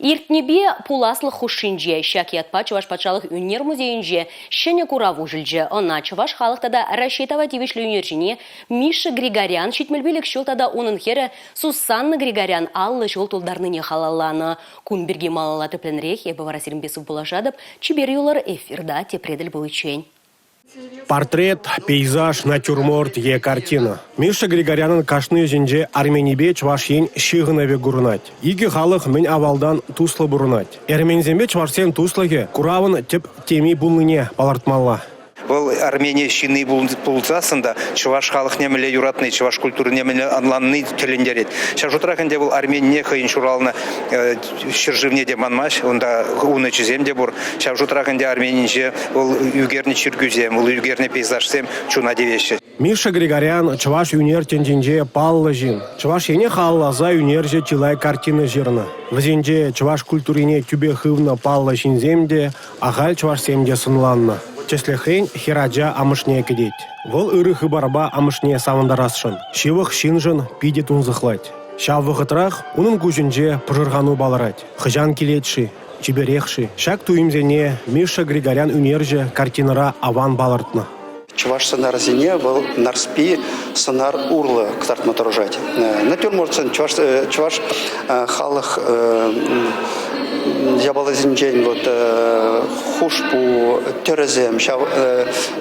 Иртнипе пуласлӑх хушшинче ҫак ятпа Чӑваш патшалӑх ӳнер музейӗнче ҫӗнӗ курав уҫӑлчӗ. Ӑна чӑваш халӑх тата Раҫҫей тава тивӗҫлӗ ӳнерҫине Миша Григорян 75 ҫул тата унӑн хӗрӗ Сусанна Григорян 50 ҫул тултарнине халалланӑ. Кун пирки малалла тӗплӗнрех эпӗ вара сирӗнпе сывпуллашатӑп. Чипер юлӑр, эфирта тепре тӗл пуличчен. Портрет, пейзаж, натюрморт е картина. Миша Григорянӑн кашни ӗҫӗнче Арменипе Чӑваш Ен ҫыхӑнӑвӗ курӑнать. Икӗ халӑх мӗн авалтан туслӑ пурӑнать. Эрменсемпе чӑвашсен туслӑхӗ куравӑн тӗп теми пулнине палӑртмалла. Вӑл Армени ҫынни пулсассӑн та чӑваш халӑхне мӗнле юратни, чӑваш культурине мӗнле ӑнланни тӗлӗнтерет. Ҫав шутрах ӗнтӗ вӑл Арменине хӑйӗн ҫуралнӑ ҫӗршывне те манмасть, унта унӑчӗсем те пур. Ҫав шутрах ӗнтӗ Арменинче вӑл ӳкернӗ чиркӳсем, вӑл ӳкернӗ пейзажсем чуна тивеҫҫӗ. Миша Григорян чӑваш ӳнер тӗнчинче паллӑ ҫын. Чӑваш Ене халалласа ӳнерҫӗ чылай картина ҫырнӑ. Вӗсенче чӑваш культурине тӳпе хывнӑ паллӑ ҫынсем те, ахаль чӑвашсем те сӑнланнӑ. Тӗслӗхрен, хӗрача амӑшне кӗтет. Вӑл ырӑ хыпарпа амӑшне савӑнтарасшӑн. Ҫывӑх ҫыншӑн питӗ тунсӑхлать. Ҫав вӑхӑтрах унӑн куҫӗнче пӑшӑрхану палӑрать. Хӑҫан килет-ши? Чиперех-ши? Ҫак туйӑмсене Миша Григорян ӳнерҫӗ картинӑра аван палӑртнӑ. Чӑваш сӑнарӗсене вӑл Нарспи сӑнар урлӑ кӑтартма тӑрӑшать. Натюрмортсен чӑваш, чӑваш халӑх япаласенчен вот хушпу, тӗрӗсем ҫав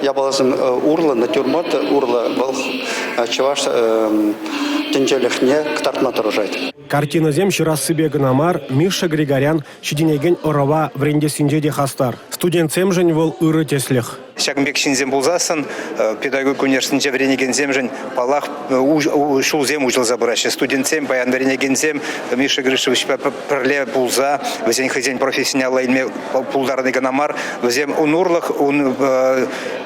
япаласем урлӑ, натюрморт урлӑ вӑл чӑваш тӗнчелӗхне кӑтартма тӑрӑшать. Картинӑсем ҫырассипе кӑна мар, Миша Григорян ҫитӗнекен ӑрӑва вӗрентессинче те хастар. Студентсемшӗн вӑл ырӑ тӗслӗх. Ҫакӑн пек ҫынсем пулсассӑн педагогика университетӗнче вӗренекенсемшӗн, паллах, ҫулсем уҫӑлса пыраҫҫӗ. Студентсем, паян вӗренекенсем Миша Гришевичпа пӗрле пулса вӗсен хӑйсен профессине алла илме пултарни кӑна мар, вӗсем ун урлӑх, ун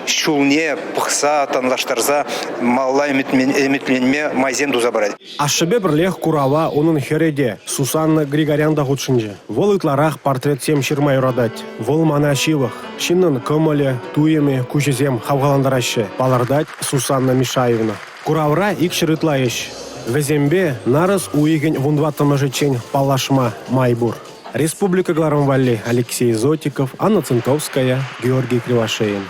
ҫулне пӑхса, танлаштарса малалла ӗмӗтленме майсем туса парать. Ашшӗпе пӗрлех курава унӑн хӗрӗ те, Сусанна Григорян та хутшӑнчӗ. Вӑл ытларах портретсем ҫырма юратать. Вӑл мана ҫывӑх. Ҫыннӑн кӑмӑлӗ, туйӑмӗ, куҫӗсем хавхалантараҫҫӗ, палӑртать Сусанна Мишаевна. Куравра 200 ытла ӗҫ. Вӗсемпе нарӑс уйӑхӗн 14-мӗшӗччен паллашма май пур. Республика кӑларӑм валли Алексей Зотиков, Анна Цинтовская, Георгий Кривошеин.